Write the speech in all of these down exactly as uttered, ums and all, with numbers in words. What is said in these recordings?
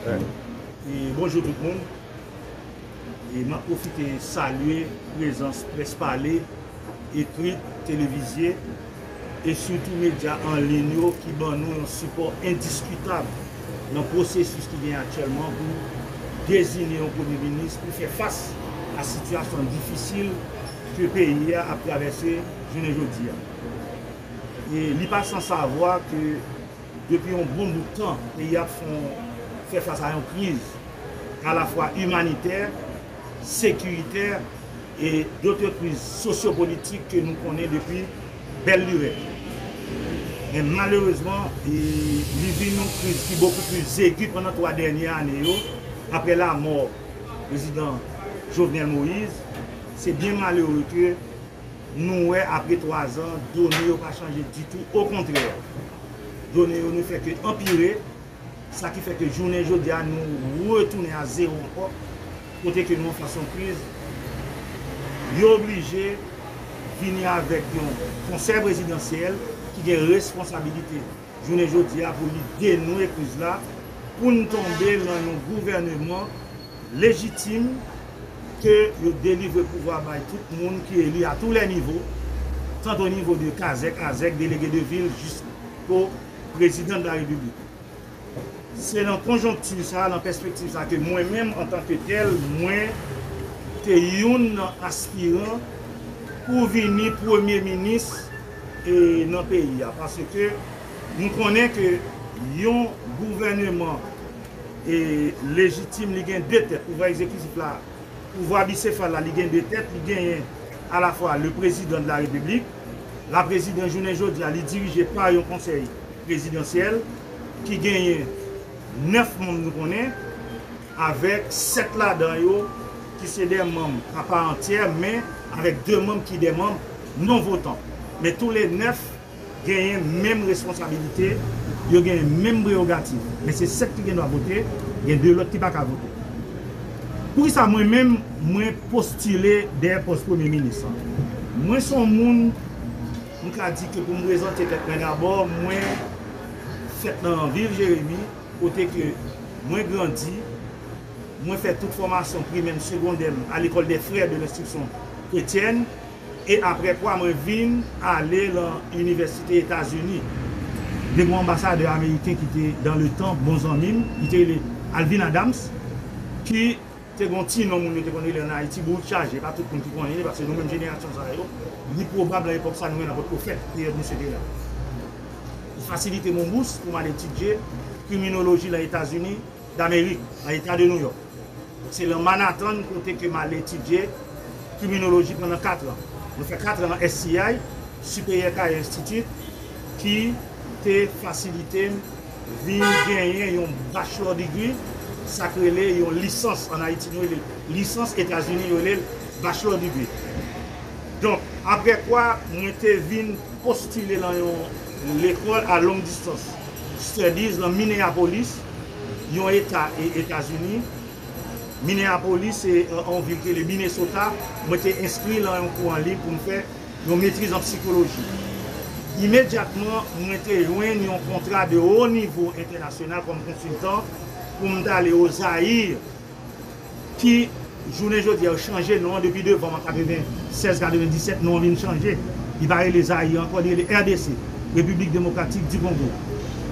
E bonjou tout moun. E m ap pwofite salye prezans Près Pale, ekri, televizye, e sitou medya an liy yo ki ban nou yon sipò endiskitab nan pwosesis ki gen aktyèlman pou deziye yon premye minis pou fè fas a sitiyasyon difisil ke peyi a ap travèse jounen jodi a. E li pa san savwa ke depi yon bon bout tan, peyi a ap fè, fè fas a yon kriz alafwa imanitè, sekiritè e dotre kriz sosyopolitik ke nou konnen depi bèl lirèt. Men malerezman, e, li vin yon kriz ki bokou pli egi pandan twa dènye ane yo, apre lamò prezidan Jovenel Moïse. Se byen malere ke nou wè apre twa zan, done yo pa chanje ditou. Okontrè, done yo ne fè ke anpire. Sa ki fè ke jounen jodi a, nou retounen a zewo ankò, kote ke nou anfas yon kriz. Yo oblije vini avèk yon konsèy prezidansyèl ki gen responsabilite jounen jodi a pou li denouye kriz la, pou n tonbe nan yon gouvèneman lejitim ke yo delivre pouvwa bay tout moun ki eli a tou lè nivo, tant o nivo de kazèk, azèk, delege de vil, jisko prezidan de la repiblik. Se nan konjonkti sa, nan pèspektiv sa ke mwen menm, antanke tèl, mwen te youn nan aspiran pou vini premye minis, e, nan peyi a. Paske nou konnen ke yon gouvèneman, e, lejitim, li gen de tèt. Pouvwa egzekitif la, pouvwa bisefal la, li gen de tèt. Li genyen alafwa le président de la République. La présidence, jounen jodi a, li dirije pa yon konsèy prezidansyèl ki genyen nèf manm, nou konnen, avèk sèt ladan yo ki se de manm a pa antyè, men avèk de manm ki de manm non votan. Men tou le nèf genyen menm responsabilite, yo genyen menm prerogativ. Men se sèt ki gen dwa vote, gen de lòt ki pa ka vote. Poukisa mwen menm, mwen postile dèyè pòs premye minis lan? Mwen se yon moun, m ka di ke pou m prezante tèt mwen dabò, mwen fèt nan vil Jeremi, kote ke mwen grandi, mwen fè tout fòmasyon primè m, segondè m a l'école des frères de l'instruction chrétienne, e apre kwa mwen vin ale lan inivèsite Etazini. Depi yon anbasadè ameriken ki te dans le temps bon zanmi m, ki te rele Alvin Adams, ki te gon ti non moun yo te konn rele ann Ayiti, bourik chaje, pa tout moun ki konnen li, paske nou menm jenerasyon sa yo, li pwobab nan epòk sa nou menm n ap potko fèt, peryòd misye te la. Li fasilite m yon bous pou m al etidye kriminoloji lan Etazini Damerik, nan eta de Nouyòk. Se lan Manhattan kote ke m al etidye kriminoloji pandan kat an. Mwen fè kat an nan S C I, Superior Career Institute, ki te fasilite m vin genyen yon bachelor degree, sa k rele yon lisans. Ann Ayiti, nou rele lisans, Etazini, yo rele l bachelor degree. Donk, apre kwa, mwen te vin postile lan yon lekòl a long distance studies lan Minneapolis, yon eta e Etazini. Minneapolis se, e, yon vil ki rele Minnesota. Mwen te enskri lan yon kou an liy pou m fè yon metriz an psikoloji. Imedyatman, mwen te jwenn yon kontra de wo nivo entènasyonal kòm konsiltan pou m t ale o Zayir, ki, jounen jodi a, yo chanje non an depi devan an, katrevennsèz, katrevenndisèt, non an vin chanje. Li pa rele Zayir ankò, li rele R D C, Repiblik Demokratik di Kongo.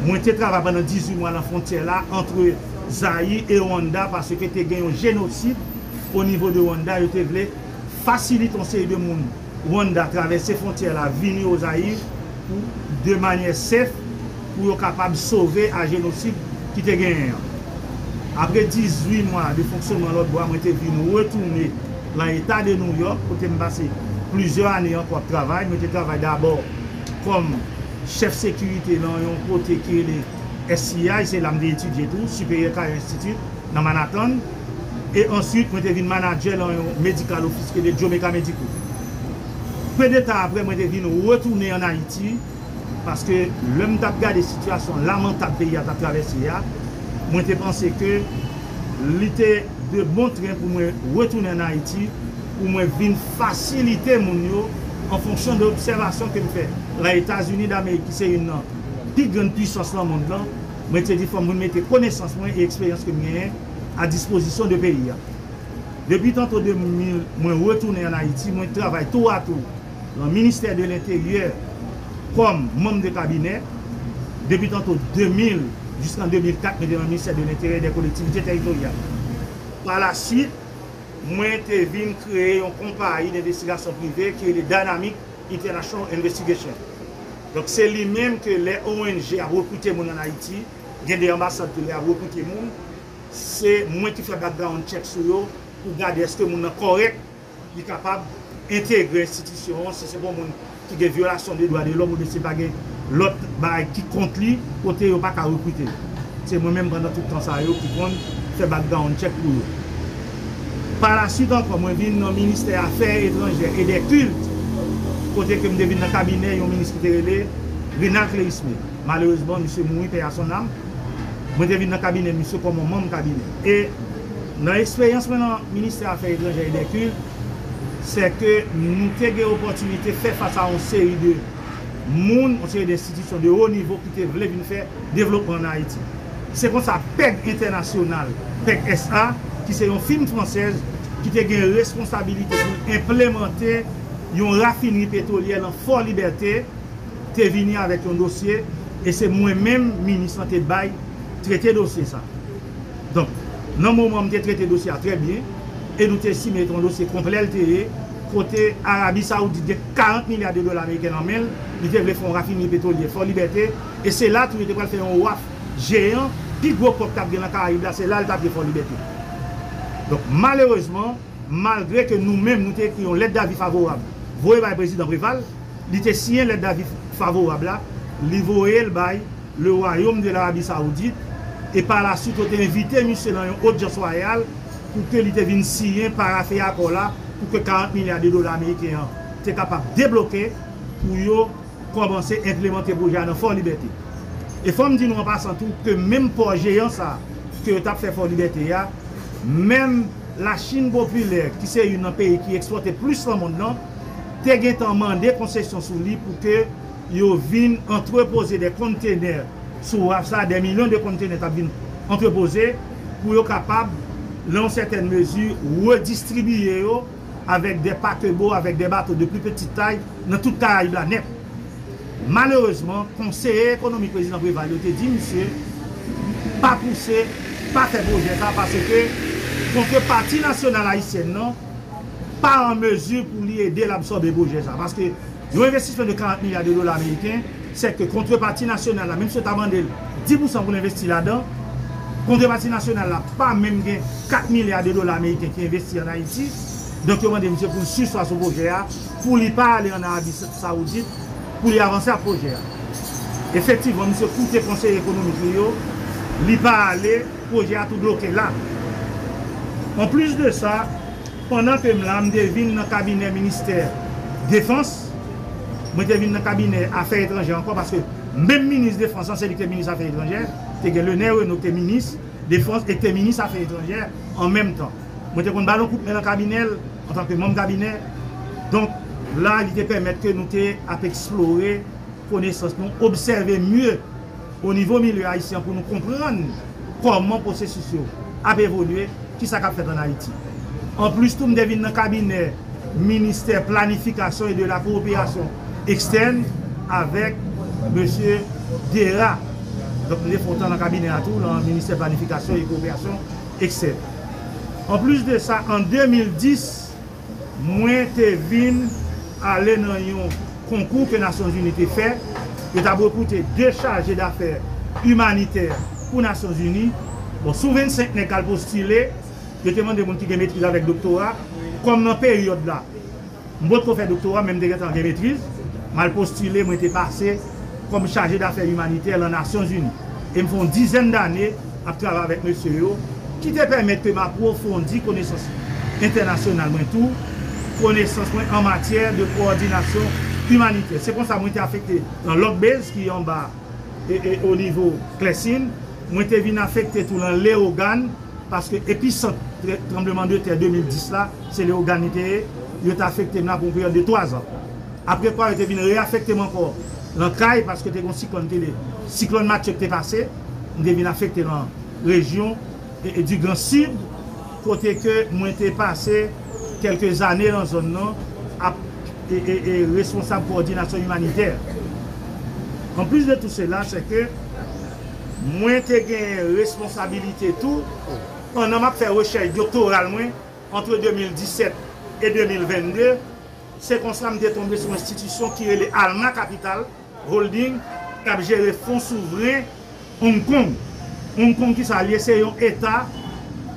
Mwen te travay pandan dizuit mwa lan fwontyè la, antre Zayir e Rwanda, paske te gen yon jenosid o nivo de Rwanda, yo te vle fasilite yon seri de moun Rwanda travèse fwontyè la, vini o Zayir pou, de manyè sèf, pou yo kapab sove a jenosid ki te genyen an. Apre dizuit mwa de fonksyonman lòt bò a, mwen te vin retounen lan eta de Nouyòk, kote m pase plizyè ane ankò ap travay. Mwen te travay dabò kòm chèf sekirite lan yon kote ki rele S C I, se la m te etidye tou, Superior Career Institute, nan Manhattan. E answit, mwen te vin manadjè lan yon medical office ki rele Jamaica Medical. Pe de tan apre, mwen te vin retounen ann Ayiti, paske lè m t ap gade sitiyasyon lamantab peyi a t ap travèse a, mwen te panse ke li te de bon tren pou mwen retounen ann Ayiti, pou mwen vin fasilite moun yo, an fonksyon de obsèvasyon ke m fè lan Etazini Damerik, ki se youn nan pi grann pwisans lan mond lan, Mwen te di fò m vin mete konesans mwen e eksperyans ke m genyen a dispozisyon de peyi a. Depi tanto de mil, mwen retounen ann Ayiti, mwen travay touatou nan ministè de lenteryè kòm manm de kabinè. Depi tanto de mil jiskan de mil kat, mwen te nan ministè de lenteryè e dè kolektivite tèritoryal. Pa la swit, mwen te vin kreye yon konpayi denvestigasyon prive ki rele Dynamic International Investigation. Donk, se li menm ke lè O N G ap rekrite moun ann Ayiti, gen de anbasad tou lè ap rekrite moun, se mwen ki fè background check sou yo pou gade èske moun nan kòrèk, li kapab entegre enstitisyon an, si se pa yon moun ki gen vyolasyon de dwa de lòm oubyen si pa gen lòt bagay ki kont li, kote yo pa ka rekrite. Se mwen menm pandan tout tan sa yo ki konn fè background check pou yo. Pa la swit ankò, mwen vin nan ministè afè etranjè e dè kilt, kote ke m te vin nan kabinè yon minis ki te rele Renald Clérismé. Malerezman, misye mouri, paix à son âme. Mwen te vin nan kabinè misye kòm yon manm kabinè. E nan eksperyans mwen nan ministè afè etranjè e dè kilt, se ke nou te gen opòtinite fè fas a yon seri de moun, yon seri de enstitisyon de wo nivo ki te vle vin fè devlopman ann Ayiti. Se konsa, pèg entènasyonal, pèg S A, ki se yon fim fransèz ki te gen responsabilite pou l enplemante yon rafinri petwolyè nan Fò Libète, te vini avèk yon dosye, e se mwen menm, minis lan, te bay trete dosye sa. Donk, nan moman m te trete dosye a trè byen, e nou te estime se te yon dosye konplè l te ye, kote Arabi Saoudit gen karant milya de dola ameriken nan men l, li te vle fè yon rafinri petwolyè Fò Libète, e se la tou yo te pral fè yon waf jeyan, pi gwo pòt k ap gen nan Karayib la, se la l t ap ye Fò Libète. Donk, malerezman, malgre ke nou menm, nou te ekri yon lèt davi favorab, voye bay prezidan Preval, li te siyen lèt davi favorab la, li voye l bay le Royaume de l'Arabie Saoudite, e pa la swit, yo te envite misye nan yon odyans wayal pou ke li te vin siyen, parafe akò la, pou ke karant milya de dola ameriken an te kapab debloke pou yo kòmanse enplemante pwojè a nan Fò Libète. E fò m di nou an pasan tou ke menm pò jeyan sa a ke yo t ap fè Fò Libète a, menm Lachin Popilè, ki se youn nan peyi ki ekspòte plis nan mond lan, te gentan mande konsesyon sou li pou ke yo vin antrepoze de kontenè sou waf sa, de milyon de kontenè t ap vin antrepoze pou yo kapab, nan yon sètèn mezi, redistribiye yo avèk de pakebo, avèk de bato de pli petite taille nan tout Karayib la nèt. Malerezman, konseye ekonomik prezidan Preval yo te di misye pa pouse, pa fè pwojè sa, paske kontrepati nasyonal ayisyèn nan pa an mezi pou li ede l absòbe pwojè sa. Paske yon envestisman de karant milya de dola ameriken, se ke kontrepati nasyonal la, menm si yo ta mande l dis pousan pou l envesti ladan, kontrepati nasyonal la pa menm gen kat milya de dola ameriken ki envesti ann Ayiti. Donk, yo mande misye pou l sispann sou pwojè a, pou li pa ale ann Arabi Saoudit, pou li avanse ak pwojè a. Efektivman, misye koute konseye ekonomik li yo, li pa ale, pwojè a tou bloke la. Anplis de sa, pandan ke m la, m te vin nan kabinè ministè defans, mwen te vin nan kabinè afè etranjè ankò, paske menm minis defans lan, se li ki te minis afè etranjè, te gen Lenè Reno ki te minis defans e ki te minis afè etranjè an menm tan. Mwen te konn ba l yon kout men nan kabinè l, antanke manm kabinè. Donk, la, li te pèmèt ke nou te ap eksplore konesans nou, obsève mye o nivo milye ayisyen an pou nou konprann kòman pwosesis yo ap evolye, kisa k ap fèt ann Ayiti. Anplis tou, m te vin nan kabinè ministè planifikasyon e de la kowoperasyon ekstèn avèk mesye Dera. Donk, m te fè yon tan nan kabinè a tou, nan ministè planifikasyon e kowoperasyon ekstèn. Anplis de sa, an de mil dis, mwen te vin ale nan yon konkou ke Nasyonzini te fè. Yo t ap rekrite de chaje dafè imanitè pou Nasyonzini. Bon, sou vennsenk nèg k al postile, yo te mande moun ki gen metriz avèk doktora. Kòm nan peryòd la, m potko fè doktora, men m te gentan gen metriz, m al postile, mwen te pase kòm chaje dafè imanitè nan Nasyonzini. E m fè yon dizèn dane ap travay avèk mesye yo, ki te pèmèt ke m apwofondi konesans entènasyonal mwen tou, konesans mwen an matyè de kowòdinasyon imanitè. Se konsa mwen te afekte nan Lòk Base, ki anba, e, e, o nivo Klèsin. Mwen te vin afekte tou nan Lewogàn, paske episant tre-, tranbleman de tè de mil dis la, se Lewogàn li te ye. Yo te afekte m la pou yon peryòd de twa zan. Apre kwa, yo te vin reyafekte m ankò nan Kay, paske te gen yon siklòn ki te, siklòn Matye ki te pase. M te vin afekte nan rejyon e, e, di Gran Sid, kote ke mwen te pase kèlke zane nan zòn nan ap e, e, e, responsab kowòdinasyon imanitè. Anplis de tout sela, se ke mwen te gen responsabilite tou, pandan m ap fè rechèch doktoral mwen, ant de mil disèt e de mil vennde, se konsa m te tonbe sou enstitisyon ki rele Alma Capital Holding, k ap jere fon souvren Hong Kong. Hong Kong, ki sa l ye? Se yon eta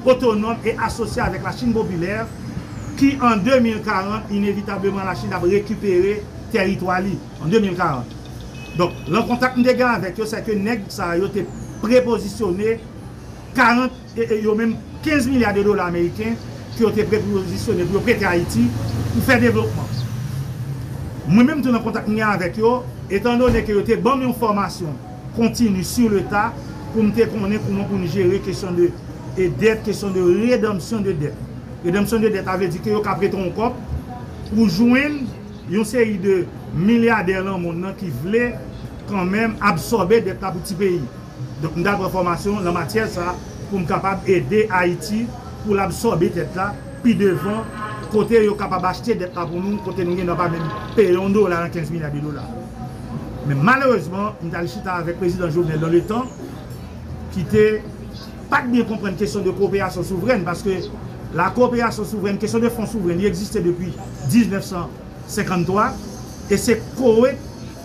otonòm e asosye avèk Lachin Popilè, ki an de mil karant, inevitableman, Lachin ap rekipere tèritwa li an de mil karant. Donk, lan kontak m te gen avèk yo, se ke nèg sa yo te prepozisyone karant, e, e, yo menm, kenz milya de dola ameriken ke yo te prepozisyone pou yo prete Ayiti pou fè devlopman. Mwen menm tou, nan kontak m gen avèk yo, etandone ke yo te ban m yon fòmasyon kontini sur le tas pou m te konnen kouman pou n jere kesyon de, e, dèt, kesyon de redanmsyon de dèt. Redanmsyon de dèt, sa vle di ke yo ka prete yon kòb, ou jwenn yon seri de milyadè nan mond nan ki vle kanmenm absòbe dèt la pou ti peyi. Donk, m t al pran fòmasyon nan matyè sa a pou m kapab ede Ayiti pou l absòbe dèt la pi devan, kote yo kapab achte dèt la pou nou, kote nou gendwa pa menm peye yon dola nan kenz milya de dola. Men malerezman, m t al chita avèk prezidan Jovenel dans le temps, ki te pa t byen konprann kesyon de koperasyon souvrèn, paske la koperasyon souvrèn, kesyon de fon souvrèn, li egziste depi diznèf san senkant twa, e se Kowet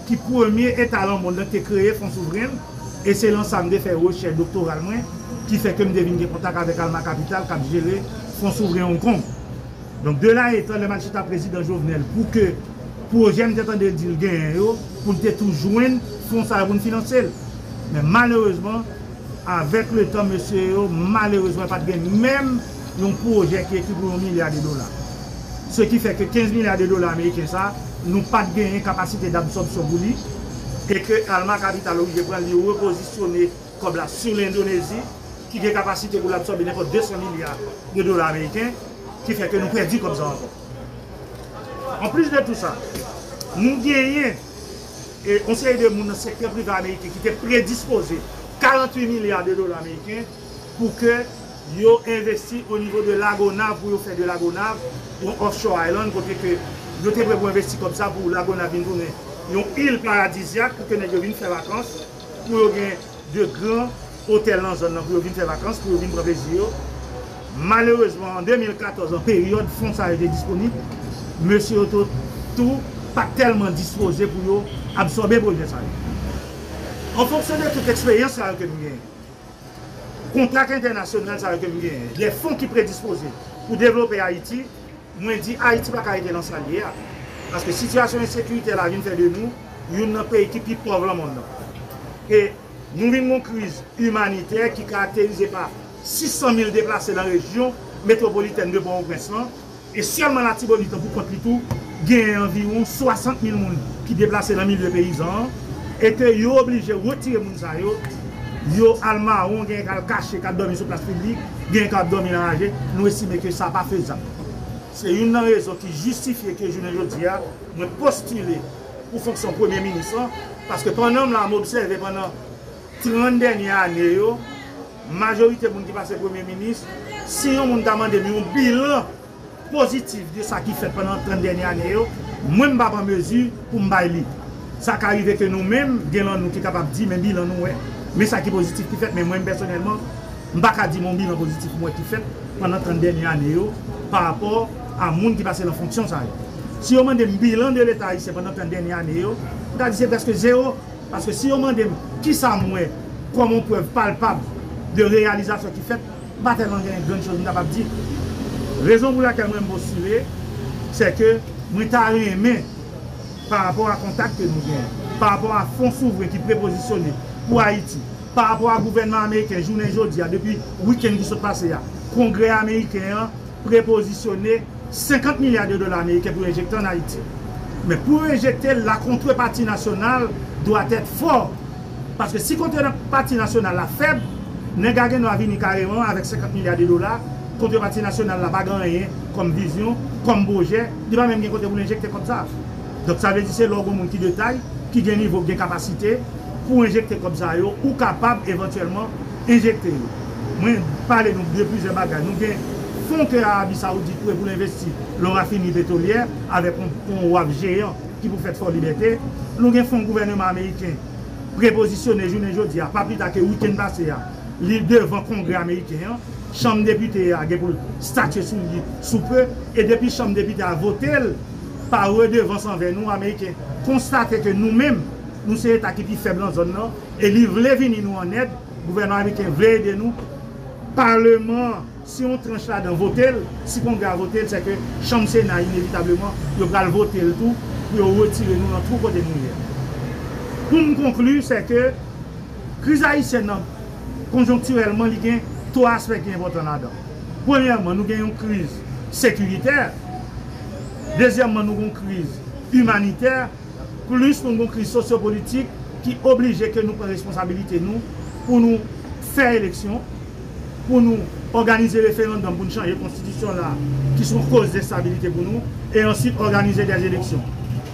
ki premye eta nan mond nan te kreye fon souvren, e se lan sa m te fè rechèch doktoral mwen, ki fè ke m te vin gen kontak avèk Alma Capital k ap jere fon souvren Hong Kong. Donk, de la etan, lè m al chita prezidan Jovenel pou ke pwojè m te tande l di l genyen yo, pou n te tou jwenn fon sa yo pou n finanse l. Men malerezman, avèk letan, mesye yo, malerezman, pa t gen menm yon pwojè ki ekri pou yon milya de dola. Se ki fè ke kenz milya de dola ameriken sa, nou pa t genyen kapasite dabsòpsyon pou li, e ke Alma Capital oblije pran li repozisyone kòb la sou Lendonezi, ki gen kapasite pou l absòbe nenpòt de san milya de dola ameriken, ki fè ke nou pèdi kòb sa ankò. Anplis de tou sa, nou genyen, e, yon seri de moun nan sektè prive ameriken ki te predispoze karant uit milya de dola ameriken pou ke yo envesti o nivo de Lagonav, pou yo fè de Lagonav yon offshore island, kote ke yo te prevwa envesti kòb sa pou Lagonav vin tounen yon il paradizyak, pou ke nèg yo vin fè vakans, pou yo gen de gran otèl nan zòn nan pou yo vin fè vakans, pou yo vin pran plezi yo. Malerezman, an de mil katòz, an peryòd fon sa yo te disponib, mesye yo tou, tou pa t tèlman dispoze pou yo absòbe pwojè sa yo. An fonksyon de tout eksperyans sa yo ke m genyen, kontak entènasyonal sa yo ke m genyen, de fon ki predispoze pou devlope Ayiti, mwen di Ayiti pa ka rete nan sa l ye a. Paske sitiyasyon ensekirite la vin fè de nou youn nan peyi ki pi pòv nan mond nan. E nou vin gon kriz imanitè ki karakterize pa sis san mil deplase nan rejyon metwopolitèn de Pòtoprens lan, e sèlman Latibonit an pou kont li tou, genyen anviwon swasant mil moun ki deplase nan milye peyizan an, e ke yo oblije retire moun sa yo, yo al mawon, genyen k al kache, k al dòmi sou plas piblik, genyen k ap dòmi nan raje, nou estime ke sa pa fezab. Se youn nan rezon ki jistifye ke jounen jodi a, mwen postile pou fonksyon premye minis lan, paske pandan m la, m obsève pandan trant dènye ane yo, majorite moun ki pase premye minis, si yon moun ta mande m yon bilan pozitif de sa ki fèt pandan trant dènye ane yo, mwen m p ap an mezi pou m bay li. Sa ka rive ke nou menm, gen lan nou ki kapab di, men bilan nou wè, men sa ki pozitif ki fèt, men mwen m pèsonèlman, m pa ka di m yon bilan pozitif m wè ki fèt pandan trant dènye ane yo, pa rapò a moun ki pase nan fonksyon sa yo. Si yo mande m bilan de Leta ayisyen pandan trant dènye ane yo, m ka di se prèske zewo. Paske si yo mande m kisa m wè kòm yon prèv palpab de reyalizasyon ki fèt, m pa tèlman gen grann choz m kapab di. Rezon pou lakèl mwen m postile, se ke mwen ta renmen, pa rapò a kontak ke nou genyen, pa rapò a fon souvren ki prepozisyone pou Ayiti, pa rapò a gouvènman ameriken, jounen jodi a, depi wikenn ki sot pase a, Kongrè ameriken an prepozisyone senkant milya de dola ameriken pou yo enjekte ann Ayiti. Men pou yo enjekte l, la kontrepati nasyonal dwa tèt fò. Paske si kontrepati nasyonal la fèb, nèg la gen dwa vini kareman avèk senkant milya de dola, kontrepati nasyonal la pa gen anyen kòm vizyon, kòm pwojè, li pa menm gen kote pou l enjekte kòb sa. Donk sa vle di se lè w gen yon moun ki de tay, ki gen nivo, ki gen kapasite, pou enjekte kòb sa yo, ou kapab evantyèlman enjekte yo. Mwen pale nou de plizyè bagay. Nou gen fon ke Arabi Sawoudit pran pou l envesti lan rafinri petwolyè avèk yon, yon waf jeyan ki pou fèt Fò Libète. Nou gen fon gouvènman ameriken prepozisyone jounen jodi a, pa pli ta ke wikenn pase a, li devan Kongrè ameriken an. Chanm Depite a gen pou l statye sou li sou pe, e depi Chanm Depite a vote l, pa redevans anvè nou, Ameriken konstate ke nou menm, nou se eta ki pi fèb nan zòn nan, e li vle vini nou an èd, gouvènman ameriken vle ede nou, Paleman an, si yon tranch ladan vote l, si Kongrè a vote l, se ke Chanm Sena, inevitableman, yo pral vote l tou, pou yo retire nou nan twou kote nou ye a. Pou m konkli, se ke kriz ayisyèn nan, konjonktirèlman, li gen twa aspè ki enpòtan ladan. Premyèman, nou gen yon kriz sekiritè. Dezyèmman, nou gen yon kriz imanitè. Plis nou gen yon kriz sosyopolitik ki oblije ke nou pran responsabilite nou pou nou fè eleksyon, pou nou òganize referandòm, pou nou chanje konstitisyon la, ki se yon koz enstabilite pou nou, e answit òganize dè eleksyon.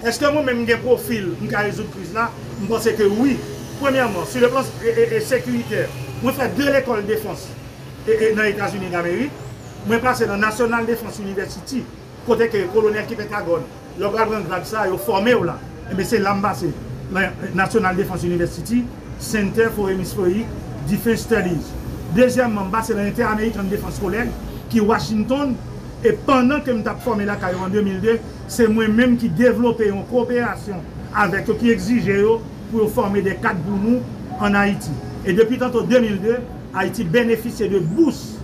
Èske mwen menm m gen pwofil, m ka rezoud kriz la? M panse ke wi. Premyèman, sou le plan e, e, e sekiritè, mwen fè de lekòl defans e, e, nan Etazini Damerik. Mwen pase nan National Defense University, kote ke kolonèl ki pentagòn, lè w pral pran grad sa, yo fòme w la. Enben, se la m pase, nan National Defense University, Center for Hemispheric Defense Studies. Dezyèmman, m pase nan Inter-American Defense College, ki Washington, e pandan ke m t ap fòme lakay yo an de mil de, se mwen menm ki devlope yon koperasyon avèk yo, ki egzije yo pou yo fòme de kad pou nou ann Ayiti. E depi tanto de mil de, Ayiti benefisye de bous.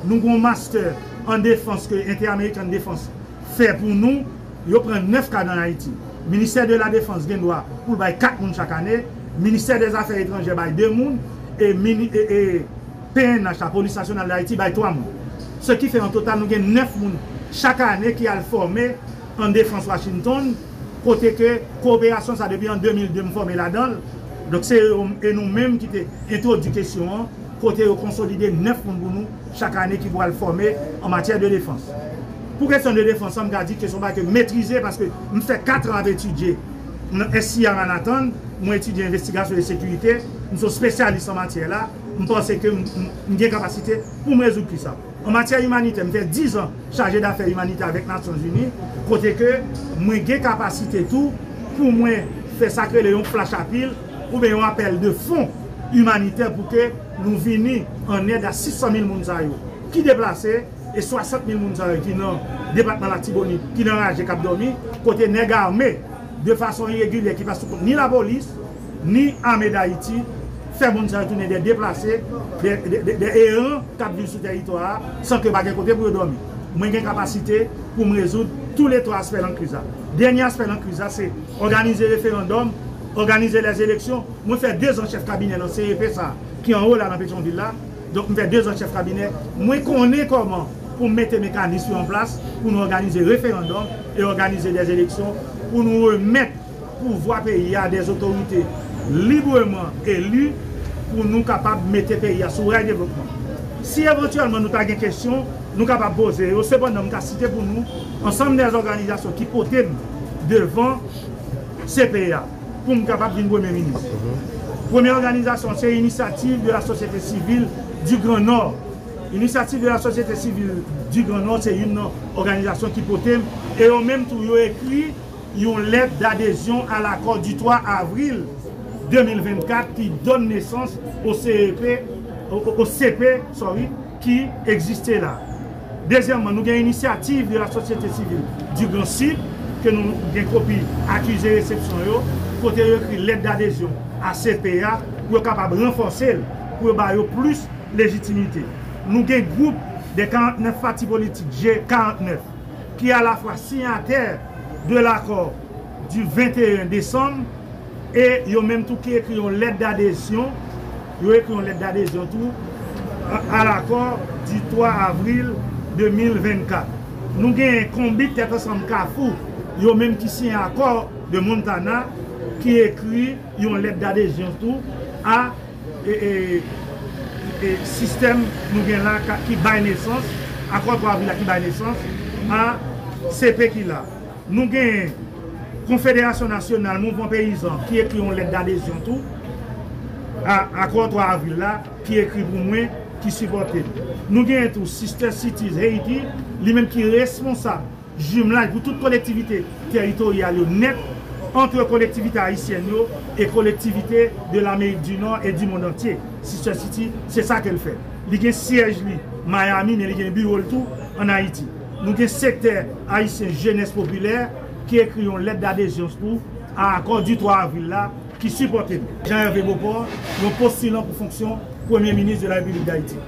Nou gen yon master an defans ke Inter-American Defense fè pou nou. Yo pran nèf kad ann Ayiti. Ministè de la Defans gen dwa pou l bay kat moun chak ane. Ministè dè Zafè Etranjè bay de moun. E, mini, e, e P N H, la Polis Nasyonal d Ayiti, bay twa moun. Se ki fè, an total, nou gen nèf moun chak ane ki al fòme an defans Washington, kote ke koperasyon sa, depi an de mil de, m fòme ladan l. Donk, se yo e nou menm ki te entwodui kesyon an, kote yo konsolide nèf moun pou nou chak ane ki pral fòme an matyè de defans. Pou kesyon de defans, sa m ka di ke se yon bagay ke m metrize, paske m fè kat an ap etidye nan S C I a Manhattan, mwen etidye envestigasyon e sekirite, m se yon espesyalis an matyè la, m panse ke m, m, m gen kapasite pou m rezoud kriz sa. An matyè imanitè, m fè diz an chaje dafè imanitè avèk Nasyonzini, kote ke mwen gen kapasite tou pou mwen fè sa k rele yon flash appeal oubyen yon apèl de fon imanitè pou ke nou vini an èd a sis san mil moun sa yo ki deplase e swasant mil moun sa yo ki nan depatman Latibonit, ki nan raje, k ap dòmi, kote nèg ame de fason iregilyè ki pa sou kont ni lapolis, ni ame d Ayiti, fè moun sa yo tounen de deplase, de, de, de, de eran k ap viv sou tèritwa a, san ke pa gen kote pou yo dòmi. Mwen gen kapasite pou m rezoud tou le twa aspè nan kriz la. Dènye aspè nan kriz la, se òganize referandòm, òganize lèzeleksyon. Mwen fè de zan chèf kabinè nan C E P sa, ki anwo la nan Petyonvil la. Donk, m fè de zan chèf kabinè. Mwen konnen kòman pou m mete mekanis yo an plas pou nou òganize referandòm e òganize dèzeleksyon pou nou remèt pouvwa peyi a a dèzotorite libreman eli pou nou kapab mete peyi a sou ray devlopman. Si evantyèlman nou ta gen kesyon, nou kapab poze yo. Sepandan, m ka site pou nou ansanm dèzòganizasyon ki pote m devan C P A pou m kapab vin premye minis. Premye òganizasyon, se Initiative de la Société Civile du Grand Nord. Initiative de la Société Civile du Grand Nord se youn nan òganizasyon ki pote m, e yo menm tou, yo ekri yon lèt dadezyon a lakò di twa avril de mil vennkat ki donn nesans o C E P, o, o, o C P, sorry, ki egziste la. Dezyèmman, nou gen Initiative de la Société Civile du Grand Sud, ke nou gen kopi akize resepsyon yo, kote yo ekri lèt dadezyon a C P A pou yo kapab ranfòse l, pou yo ba yo plis lejitimite. Nou gen gwoup dè karantnèf pati politik, G karantnèf, ki alafwa siyatè de lakò di venteyen desanm, e yo menm tou ki ekri yon lèt dadezyon, yo ekri yon lèt dadezyon tou a, a lakò di twa avril de mil vennkat. Nou genyen Konbit Tèt Ansanm Kafou, yo menm ki siyen akò de Montana, ki ekri yon lèt dadezyon tou a e, e, e sistèm nou gen la ka, ki bay nesans, akò twa avril la ki bay nesans a C P ki la. Nou gen Konfederasyon Nasyonal Mouvman Peyizan ki ekri yon lèt dadezyon tou. A, Akò twa avril la, ki ekri pou mwen, ki sipòte m. Nou genyen tou Sister Cities Haiti, li menm ki responsab jimlaj pou tout kolektivite tèritoryal yo nèt, ant kolektivite ayisyèn yo e kolektivite de l'Amérique du Nord et du monde entier. Sister City, se sa ke l fè. Li gen syèj li Miami, men li gen biwo l tou ann Ayiti. Nou gen sektè ayisyen Jenès Popilè ki ekri yon lèt d'adhésion tou a Akò di twa avril la, ki sipòte nou. Jean Hervé Beauport, yon postilan pou fonksyon Premye Minis de la République d'Haïti.